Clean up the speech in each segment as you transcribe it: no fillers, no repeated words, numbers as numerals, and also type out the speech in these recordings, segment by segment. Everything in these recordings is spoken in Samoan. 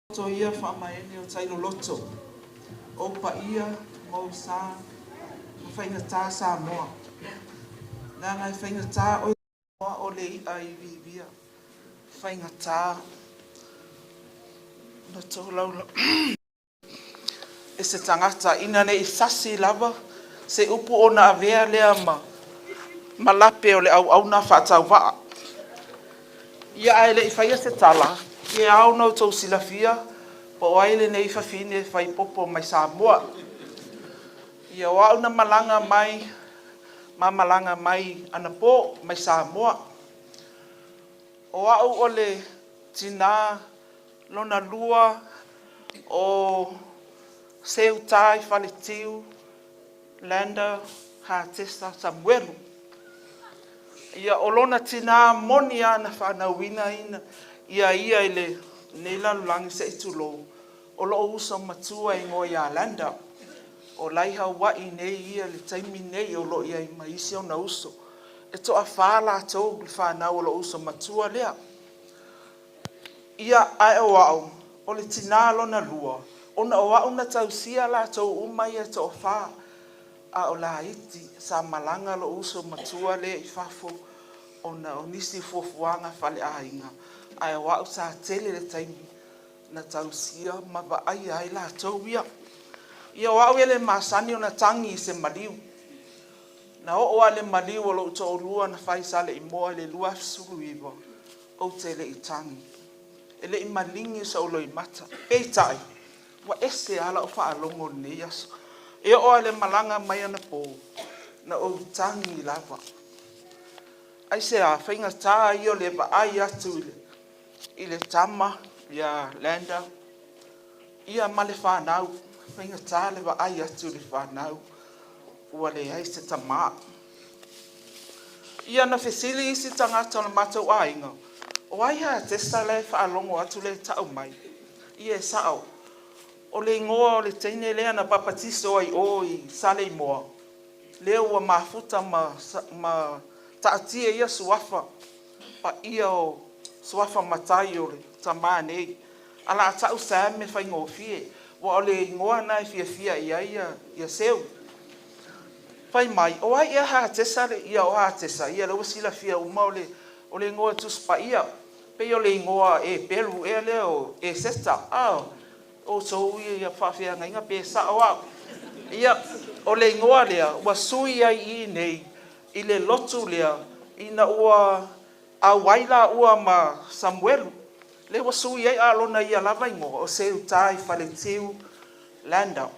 Loto ia faamaene o Tailoloto, o ou paia ma ou sa ma faigata Samoa. Leaga e faigata oe o le i'a iviivia, faigata ona tolaulau e se tagata ina ne i sasi lava se upu ona avea lea ma ma lape o le auauna faatauvaa. Ia ae le i faia se tala, e ao ona outou silafia po o ai lenei fafine fai popo mai Samoa. Ia o au na malaga mai ma malaga mai anapo mai Samoa. O au o le tinā lona lua o Seutai Faletiu Lander Hatesa Samuelu. Ia, o lona tinā moni lava na fanauina ina ia ia i lenei lalolagi se i tulou, o lo'u uso matua e igoa ia Lander. O la e i Hawaii nei ia i le taimi nei o lo o i ai ma isi ona uso. E toafa latou le fanau o lo'u uso matua lea. Ia, ae o au, o le tinā lona lua, ona o au na tausia latou uma ia e toafa, a o laiti, sa malaga lo'u uso matua lea i fafo ona o nisi fuafuaga faaleaiga, ae o au sa tele le taimi na tausia ma vaaia ai latou ia. Ia o au e le masani ona tagi i se maliu. Na oo lava i le maliu o lou toalua na fai i Saleimoa i le 2019, ou te le i tagi. E le i maligi sou loimata. Peitai, ua ese lava lau faalogo i lenei aso. E oo lava i le malaga mai anapo, na ou tagi lava. Aisea? Faigata ia o le vaai atu i le tama ia Lander ia ma le fanau. Faigata le vaai atu i le fanau ua leai se tamā. Ia na fesili isi tagata o le matou aiga, o ai Hatesa la e faalogo atu lea e tau mai? Ia e sao. O le igoa o le teine lea na papatiso ai i o i Saleimoa, lea ua mafuta ma, ma taatia ia suafa paia o suafa matai o le tamā nei. A la ta'u Sam e faigofie, aua o le igoa lena e fiafia i ai ia, ia Seu. Fai mai, o ai ea Hatesa le, ia o Hatesa, ia lea ua silafia uma o le, o le igoa Tusi Paia, pei o le igoa Eperu ea lea o Eseta. Ah, outou ia faafeagaiga pe sao au. Ia, o le igoa lea ua sui ai i nei i le lotu lea ina ua auai laua ma Samuelu. Lea ua sui ai a o lona ia lava igoa o Seutai Faletiu Lander.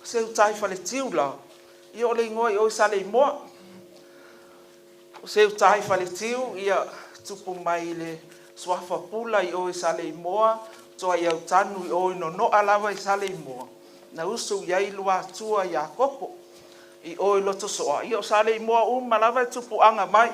Seutai Faletiu la, ia o le igoa i o i Saleimoa. O Seutai Faletiu, ia, tupu mai i le suafa Pula i o i Saleimoa, Tuaiautanu i o i Nonoa lava i Saleimoa, na usu i ai Luatua Iakopo i o i Lotosoa, ia o Saleimoa uma lava e tupuaga mai.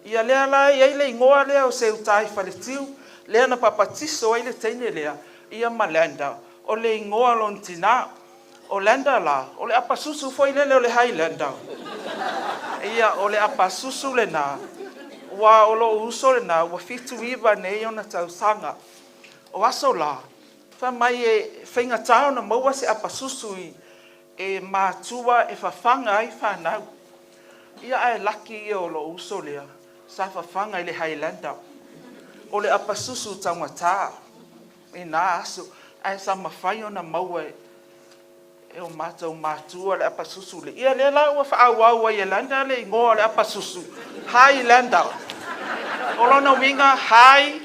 Ia lea la e i ai le igoa lea o Seutai Faletiu, lea na papatiso ai le teine lea, ia ma Lander, o le igoa o lona tinā. O Lander la, o le apasusu foi lele o le Highlander. Ia, o le apasusu lena, ua o lou uso lena ua 79 nei ona tausaga. O aso la, fai mai e faigata ona maua se apasusu i e matua e fafaga ai fanau. Ia ae laki ia o lou uso lea, sa fafaga i le Highlander. O le apasusu taugata i na aso, ae sa mafai ona maua e e o matou matua le apasusu le. Ia lea la ua faaauau ai e Lander le igoa o le apasusu, Highlander. O lona uiga, high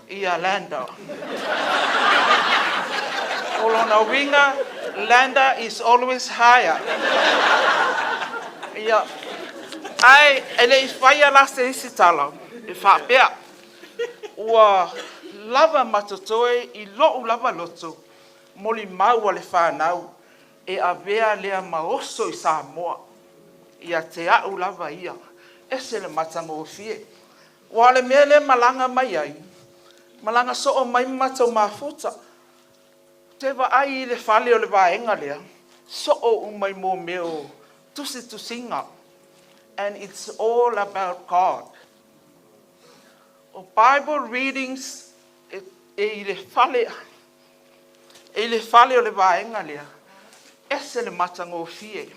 ia Lander. O lona uiga, Lander is always higher. Ia, ae e le i faia la se isi tala e faapea, ua lava ma totoe i lou lava loto molimau a le fanau e avea lea ma oso i Samoa ia te au lava ia. Ese le matagofie. Aua o le mea lea e malaga mai ai, malaga soo mai ma matou mafuta. Ou te vaai i le fale o le vaega lea, soo uma i mō mea o tusitusiga. And it's all about God. O Bible readings e E i le fale, e i le fale o le vaega lea, ese le matagofie.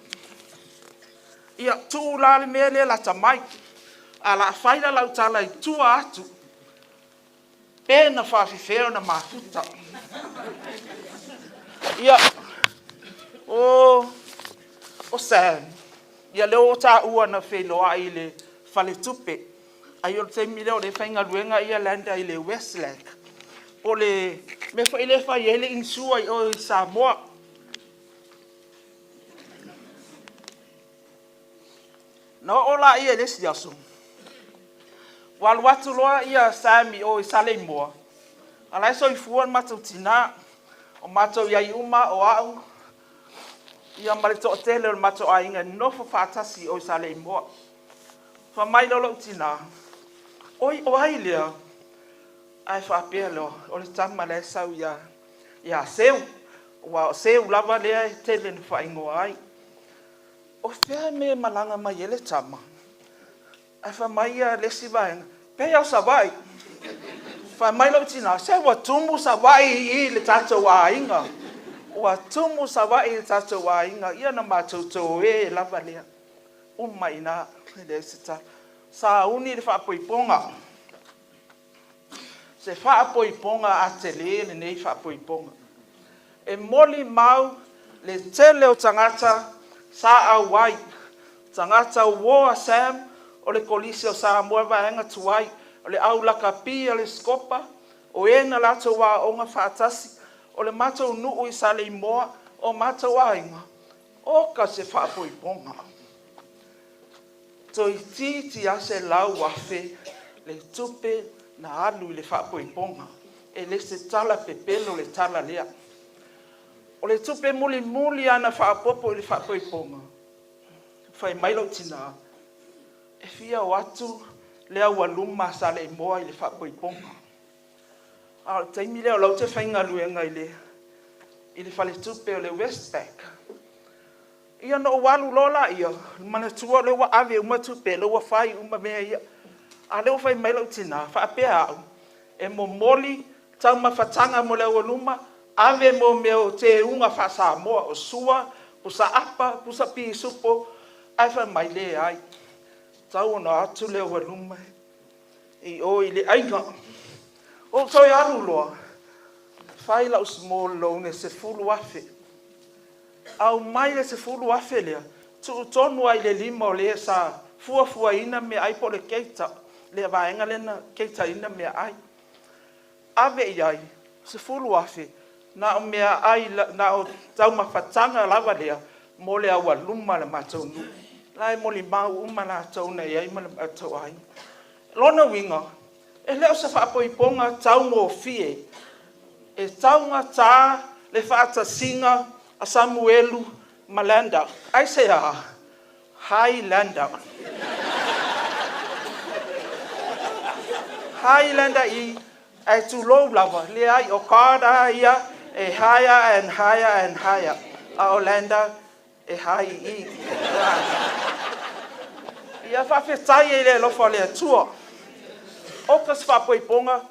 Ia, tuu la le mea lea lata mai, ae o le a fai la lau tala i tua atu, pe na faafefea ona mafuta. Ia, o, o Sam, ia lea ua taua na feiloai i le faletupe, ai o le taimi lea o lea e faigaluega ia Landa i le Westlac, po o le mea foi lea e fai ai le insure i o i Samoa. Na oo laia i le isi aso, ua alu atu loa ia Sam i o i Saleimoa, a o la e soifua le matou tina. O matou i ai uma, o au ia ma le toatele o le matou aiga e nonofo faatasi i o i Saleimoa. Fai mai loa lou tina, "Oi, o ai lea?" Ae faapea loa, "O le tama la e sau ia, ia Seu." Aua o Seu lava lea e tele ina faaigoa ai. O fea le mea e malaga mai ai le tama? Ae fai mai ia le isi vaega, pei lava o Savaii. Fai mai lou tina, se ua tumu Savaii i i i le tatou aiga. Ua tumu Savaii i le tatou aiga. Ia ona matou toe lava lea. Uma i ina, e leai se tala. Sauni le faaipoipoga. Se faapoipoga a tele lenei faapoipoga. E molimau le tele o tagata sa auai, tagata uo a Sam o le Kolisi o Samoa Vaega Tuai, o le au lakapi a le Sikopa, o e na latou aooga faatasi, o le matou nuu i Saleimoa, o matou aiga, oka se faapoipoga. Toeitiiti lava $100,000 le tupe na alu i le faapoipoga. E le se tala pepelo le tala lea. O le tupe mulimuli lava na faaopoopo i le faapoipoga, fai mai lou tina, e fia o atu le aualuma a Saleimoa i le faapoipoga. A o le taimi lea o la ou te faigaluega i le, i le faletupe o le Westpac. Ia na ou alu loa laia, manatua o lea ua ave uma tupe, o lea ua fai uma mea ia. A o lea ua fai mai lou tina, faapea au, e momoli taumafataga mo le aualuma, ave mo mea o teuga faa-Samoa, o sua, pusa apa, pusa pisupo, ae fai mai, leai, tatau ona o atu le aualuma i o i le aiga. Ou toe alu loa, fai lau small loan e $10,000. Aumai le $10,000 lea, tuu tonu lava i le lima o le sa fuafuaina meaai po o le cater, le vaega lea na cater ina meaai. Ave i ai $10,000 na o meaai, na o taumafataga lava lea mo le aualuma a le matou nuu. La e molimau uma latou na i ai ma le matou aiga. Lona uiga, e le o se faapoipoga taugofie, e taugata le faatasiga a Samuelu ma Landa. Aisea? Highlander. Highlander i, ae tulou lava, leai, o God lava ia e higher and higher and higher, a o Landa e high i i. Ia faafetai i le alofa o le Atua. Oka se faapoipoga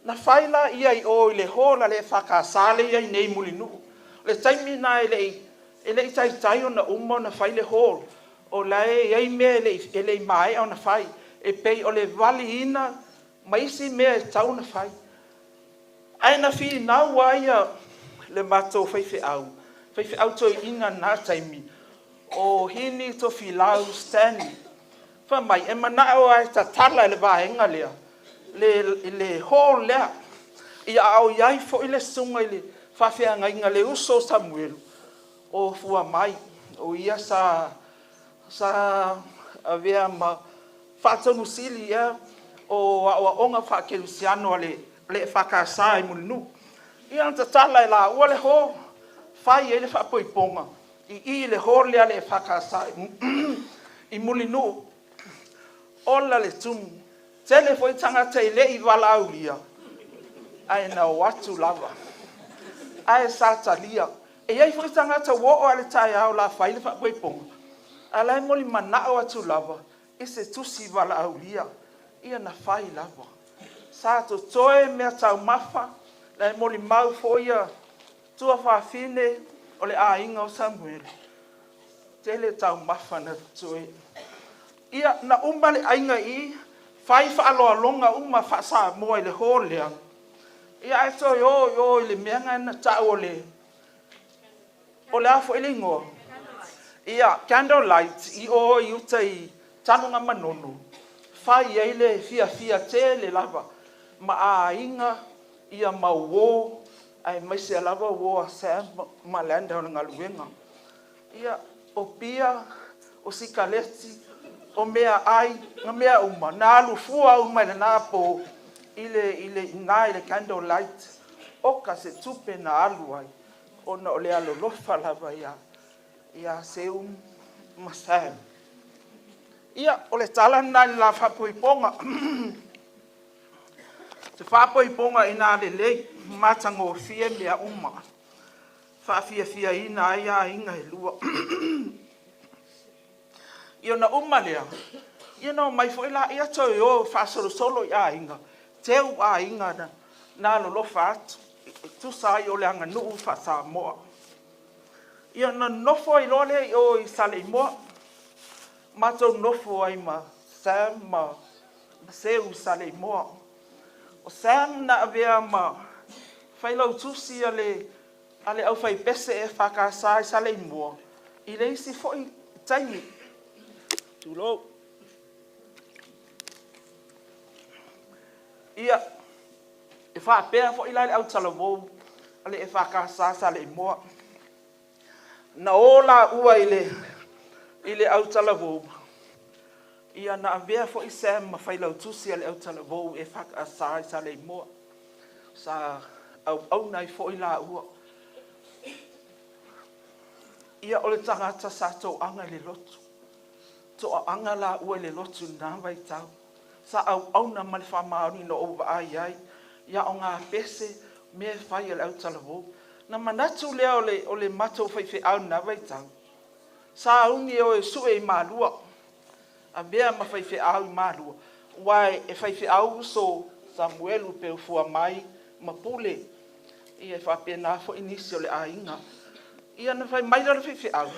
na fai la ia i o i le hall a le EFKS lea e i ai nei i Mulinuu. O le taimi lena e le i e le i taitai ona uma ona fai le hall. O la e i ai mea e le i e le i maea ona fai, e pei o le valiina ma isi mea e tatau ona fai. Ae na finau lava ia le matou faifeau, faifeau toeaina i lena taimi, o Hini Tofilau Stanley, fai mai e manao lava e tatala e le vaega lea le, le hall lea. Ia a o i ai foi le susuga i le faafeagaiga le uso o Samuelu, o Fuamai, o ia sa sa avea ma Faatonu Sili ea o Aoaoga Faakerisiano a le EFKS i Mulinuu. Ia na tatala e laua le hall, fai ai le faapoipoga i i i le hall lea a le EFKS i Mulinuu. Ola le tumu. Tele foi tagata e le i valaaulia, ae na o atu lava. Ae sa talia. E i ai foi tagata ua oo lava i le taeao o le a fai le faapoipoga, a o la e molimanao atu lava i se tusi valaaulia. Ia na fai lava. Sa totoe meataumafa. La e molimau foi ia tuafafine o le aiga o Samuele, tele taumafa na totoe. Ia, na uma le aiga i fai faaaloaloga uma faa-Samoa i le hall lea, ia ae toe o i o i le mea lena na tau o le, o le a foi le igoa? Ia, candle light i o i uta i Tanugamanono, fai ai le fiafia tele lava ma aiga, ia ma uo, aemaise lava uo a Sam ma Leander o le galuega. Ia, o pia, o sikaleti, o meaai ma mea uma, na alu fua uma i lena po i le, i le, i ina i le candle light. Oka se tupe na alu ai, ona o le alolofa lava ia, ia Seu ma Sam. Ia, o le tala lena i le la faapoipoga. Se faapoipoga ina lelei, matagofie mea uma, faafiafiaina ai aiga e lua. Ia ona uma lea, ia ona omai foi laia toe o faasolosolo i aiga, teu aiga na, na alolofa atu, e tusa ai o le aganuu faa-Samoa. Ia ona nonofo ai loa lea i o i Saleimoa, matou nofo ai ma Sam ma Seu i Saleimoa. O Sam na avea ma failautusi a le a le aufaipese EFKS i Saleimoa i le isi foi taimi. Tulou. Ia, e faapea foi la le autalavou a le EFKS Saleimoa. Na o laua i le, i le autalavou, ia na avea foi Sam ma failautusi a le autalavou EFKS i Saleimoa. Sa auauna ai foi laua. Ia, o le tagata sa toaga i le lotu. Toaaga laua i le lotu i lena vaitau. Sa auauna ma le faamaoni na ou vaai ai i aoga pese, mea e fai a le autalavou. Na manatu lea o le, o le matou faifeau i lena vaitau, sauni e o e sue i Malua, avea ma faifeau i Malua, aua e faifeau uso Samuelu Peufuamai ma Pule, ia e faapena foi nisi o le aiga. Ia na fai mai lea o le faifeau,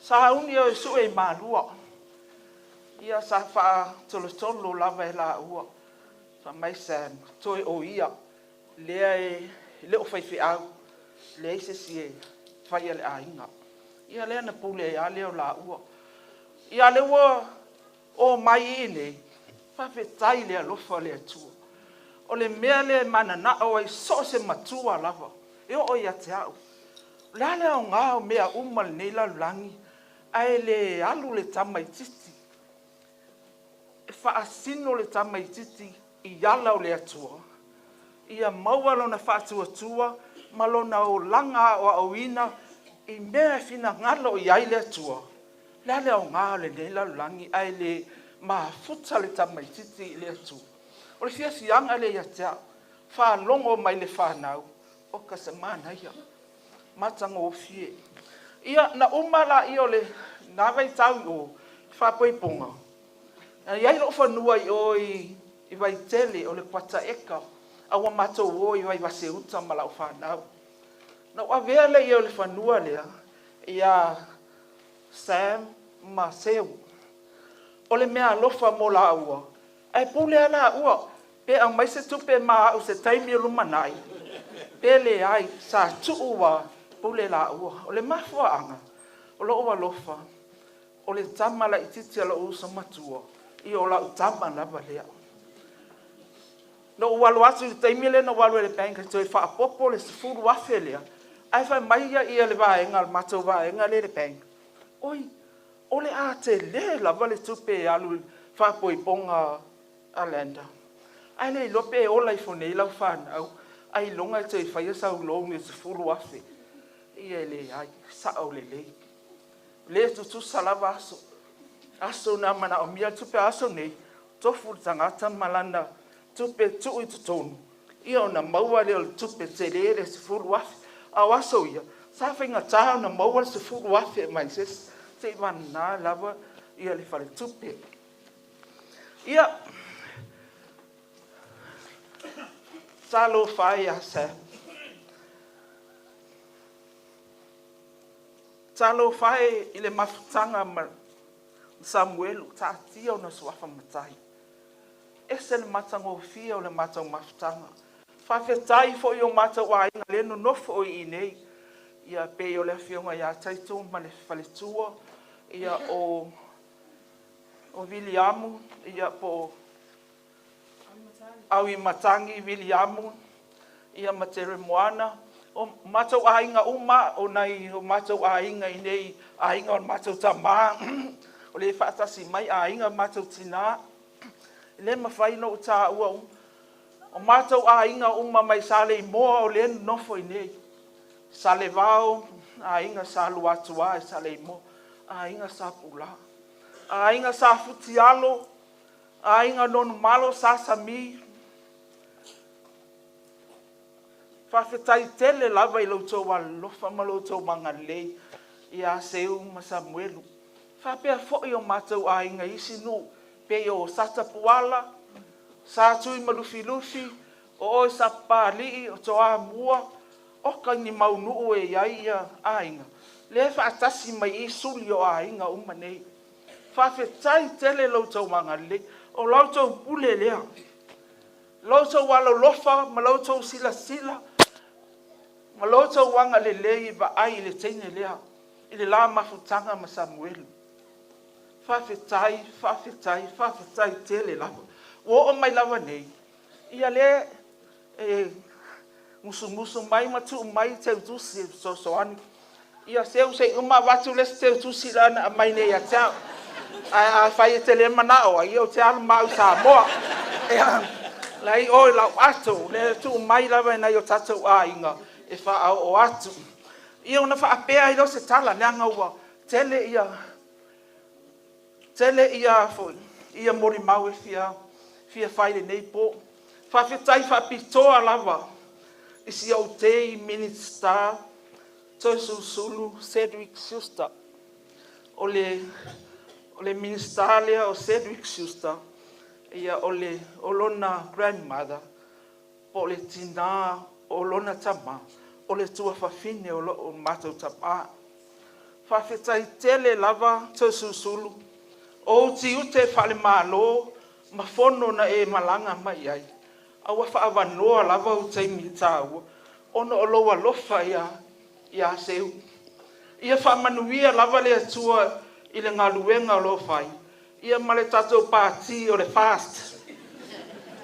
sauni e o e sue i Malua. Ia sa faatolotolo lava e laua. Fai mai Sam, toe o ia, lea e le o faifeau, leai se isi e faia le aiga. Ia lea na pule ai lava lea o laua. Ia a lea ua omai i inei, faafetai i le alofa o le Atua. O le mea lea e mananao ai so o se matua lava, e oo ia te au, o le a le aoga o mea uma o lenei lalolagi ae le alu le tamaitiiti e faasino le tamaitiiti i ala o le Atua, ia maua lona faatuatua ma lona olaga aoaoina i mea e finagalo i ai le Atua? O le a le aoga o lenei lalolagi ae le mafuta le tamaitiiti i le Atua? O le fiafiaga lea ia te au, faalogo mai le fanau, oka se manaia, matagofie. Ia, na uma lea o lena vaitau i o i faaipoipoga, na i ai lou fanua i o i Vaitele, o le kuata eka, a ua matou o i Vaivase-uta ma lau fanau. Na ou avea lea o le fanua lea ia Sam ma Seu. O le meaalofa mo laua, ae pule lava laua, pe aumai se tupe ma au i se taimi o lumanai, pe leai, sa tuu lava pule laua. O le mafuaaga, o lou alofa, o le tama laitiiti a lou uso matua, ia o lau tama lava lea. Na ou alu atu i le taimi lea na ou alu ai i le bank e toe faaopoopo le $10,000 lea, ae fai mai le vaega, le matou vaega lea i le bank, oi, o le a tele lava le tupe e alu i le faaipoipoga a Leander, ae le iloa pe ola ifo nei lau fanau ailoga e toe faia sau loan i le $10,000. Ia e leai, sao lelei. Le tutusa lava aso. Aso na manaomia le tupe, a o aso nei, tofu le tagata ma lana tupe tuu i totonu, ia ona maua lea o le tupe tele lea e $10,000. A o aso ia, sa faigata ona maua le $10,000 mai se isi, seivagana lava le faletupe. Ia, talofa e ia Sam. Talofa e i le mafutaga ma Samuelu, taatia ona suafa matai. Ese le matagofie o le matou mafutaga. Faafetai foi i o matou aiga lea e nonofo i i nei, ia pei o le afioga ia Taito ma le faletua, ia o Viliamu, ia po o Auimatagi Viliamu, ia ma Teremoana, o matou aiga uma, o nai o matou aiga i nei, aiga o le matou tama, o lea e faatasi mai aiga o matou tina, e le mafai ona ou taua uma. O matou aiga uma mai Saleimoa o lea e nonofo i nei, Salevao, aiga Sa Luatua i Saleimoa, aiga Sa Pula, aiga Sa Futialo, aiga Nonumalo Sa Sami. Faafetai tele lava i lo outou alolofa ma lo outou agalelei ia Seu ma Samuelu. Faapea foi o matou aiga i isi nuu, pei o Satapuala, Sa Tui ma Lufilufi, o oe Sapapalii, o Toamua, oka ni mau nuu e i ai ia aiga, lea e faatasi mai i suli o aiga uma nei. Faafetai tele lo outou agalelei, o la outou pule lea, lo outou alolofa ma lo outou silasila ma lo outou agalelei i vaai i le teine lea, i le la mafutaga ma Samuelu. Faafetai, faafetai, faafetai tele lava. Ua oo mai lava nei, ia lea e musumusu mai ma tuu mai teutusi e fesoasoani. Ia seu se i uma avatu le isi teutusi lea na aumai nei ia te au. Ae afai e te le manao ai, ia ou te alu ma au i Samoa. Ia, la e i o i lau ato, lea e tuu mai lava e nai o tatou aiga e faaoo atu. Ia ona faapea ai lea o se tala, leaga ua tele ia tele ia foi ia molimau e fia fia fai i lenei po. Faafetai faapitoa lava i si ou tei Minisita Toeolesulusulu Cedric Schuster. O le Minisita lea o Cedric Schuster, ia o le o lona grandmother, po o le tina o lona tama, o le tuafafine o loo matou tama. Faafetai tele lava Toeolesulusulu, o ou tiute faale-Malo ma fono na e malaga mai ai, a ua faaavanoa lava ou taimi taua ona o lou alofa ia Seu. Ia faamanuia lava le Atua i le galuega o lo o fai, ia ma le tatou pati o le FAST.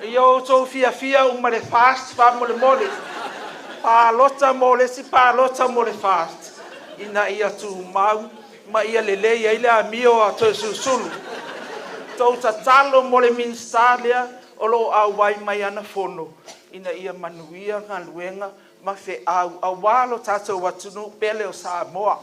Ia outou fiafia uma i le FAST faamolemole. Palota mo le isi palota mo le FAST ina ia tumau ma ia lelei ai le amio a Toeolesulusulu. Tou tatalo mo le Minisita lea o lo o auai mai ana fono ina ia manuia galuega ma feau aua lo tatou atunuu pele o Samoa.